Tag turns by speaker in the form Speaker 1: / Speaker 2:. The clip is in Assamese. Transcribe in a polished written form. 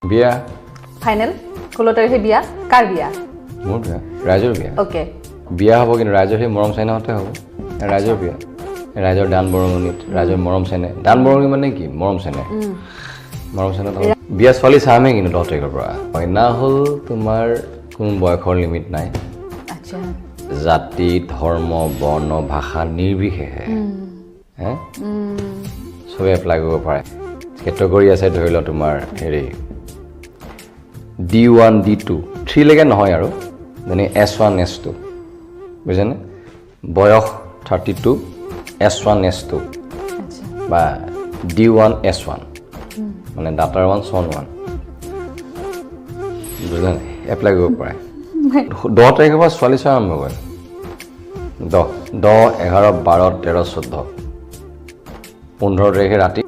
Speaker 1: বিয়া।
Speaker 2: ফাইনেল 16 তাৰিখে বিয়া। কাৰ বিয়া?
Speaker 1: মোৰ বিয়া, ৰাইজৰ বিয়া। বিয়া হ'ব, কিন্তু ৰাইজৰ সেই মৰম চেনেহতে হ'ব। ৰাইজৰ বিয়া, ৰাইজৰ দান বৰঙণিত, ৰাইজৰ মৰম চেনেহ। দান বৰঙণি মানে কি? মৰম চেনেহ। মৰম চেনেহত হ'ব বিয়া। ছোৱালী চামেই কিন্তু 10 তাৰিখৰ পৰা। কইনা হ'ল তোমাৰ কোনো বয়সৰ লিমিট নাই। জাতি, ধৰ্ম, বৰ্ণ, ভাষা নিৰ্বিশেষে হে চবেই এপ্লাই কৰিব পাৰে। কেটেগৰী আছে, ধৰি লোৱা তোমাৰ হেৰি D1, D2, থ্ৰীলৈকে নহয় আৰু, যেনে S1, S2, বুজিছেনে? বয়স 32, S1, S2 বা D1, S1, মানে দাতাৰ ওৱান, চন ওৱান, বুজিলে নাই? এপ্লাই কৰিব পাৰে। 10 তাৰিখৰ পৰা ছোৱালী চোৱা আৰম্ভ কৰে। 10, 10, 11, 12, 13, 14, 15 তাৰিখে ৰাতি।